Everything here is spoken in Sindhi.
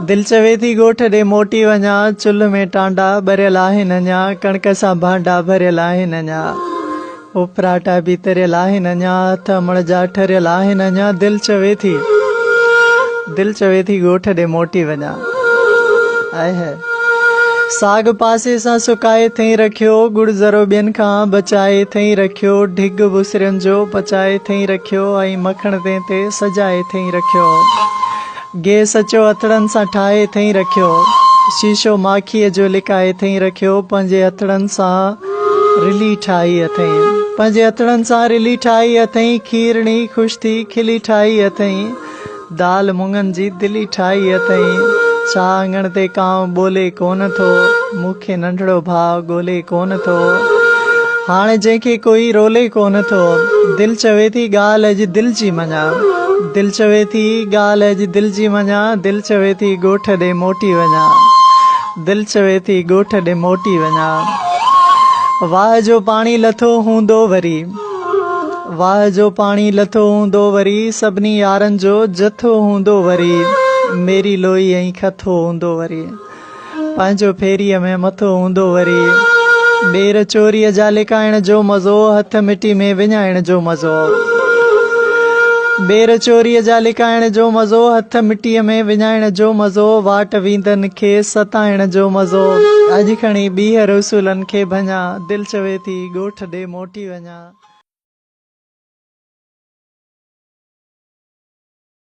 دل چوي ٿي ڳوٺ ڏي موٽي وڃان، چلهه ۾ ٽانڊا ٻريل آهن اڃا، ڪڻڪ سان ڀانڊا ڀريل آهن اڃا، اڦراٽا به تريل آهن اڃا، هٿ امڙ جا ٺريل آهن اڃا، دل چوي ٿي دل چوي ٿي ڳوٺ ڏي موٽي وڃان. آئي هاء. ساڳ پاسي سان سڪائي ٿئين رکيو، ڳڙ ذرو ٻين کان بچائي ٿئين رکيو، ڍڳ بسرين جو پچائي ٿئين رکيو ۽ مکڻ تنهن تي سجائي ٿئين رکيو. گيهه سچو هٿڙن سان ٺاهي ٿئين رکيو، شيشو ماکيء جو لڪائي ٿئين رکيو، پنهنجي هٿڙن سان رلي ٺاهي اٿئين، پنهنجي هٿڙن سان رلي ٺاهي اٿئين، کيرڻي خوش ٿي کلي ٺاهي اٿئين، دال مڱن جي دلي ٺاهي اٿئين، ڇا اڱڻ تي ڪانء ٻولي ڪونه ٿو، مون کي ننڍڙو ڀاء ڳولي ڪونه ٿو، هاڻ جنهن کي ڪوئي رولي ڪونه ٿو، دل چوي ٿي ڳالهه اڄ دل جي مڃان. دل چوي ٿي ڳالهه اڄ دل جي مڃان، دل چوي ٿي ڳوٺ ڏي موٽي وڃان، دل چوي ٿي ڳوٺ ڏي موٽي وڃان. واهه جو پاڻي لٿو هوندو وري، واهه جو پاڻي لٿو هوندو وري، سڀني يارن جو جٿو هوندو وري، ميري لوئي ۽ کٿو هوندو وري. پنهنجو ڦيريء ۾ مٿو هوندو وري. ٻير چوريء جا لڪائڻ جو مزو، هٿ مٽي ۾ وڃائڻ جو مزو. ٻير چوريء جا لڪائڻ جو مزو، هٿ مٽيء ۾ وڃائڻ جو مزو، واٽ ويندن کي ستائڻ جو مزو. اڄ کڻي ٻيهر اصولن کي ڀڃان، دل چوي ٿي ڳوٺ ڏي موٽي وڃان.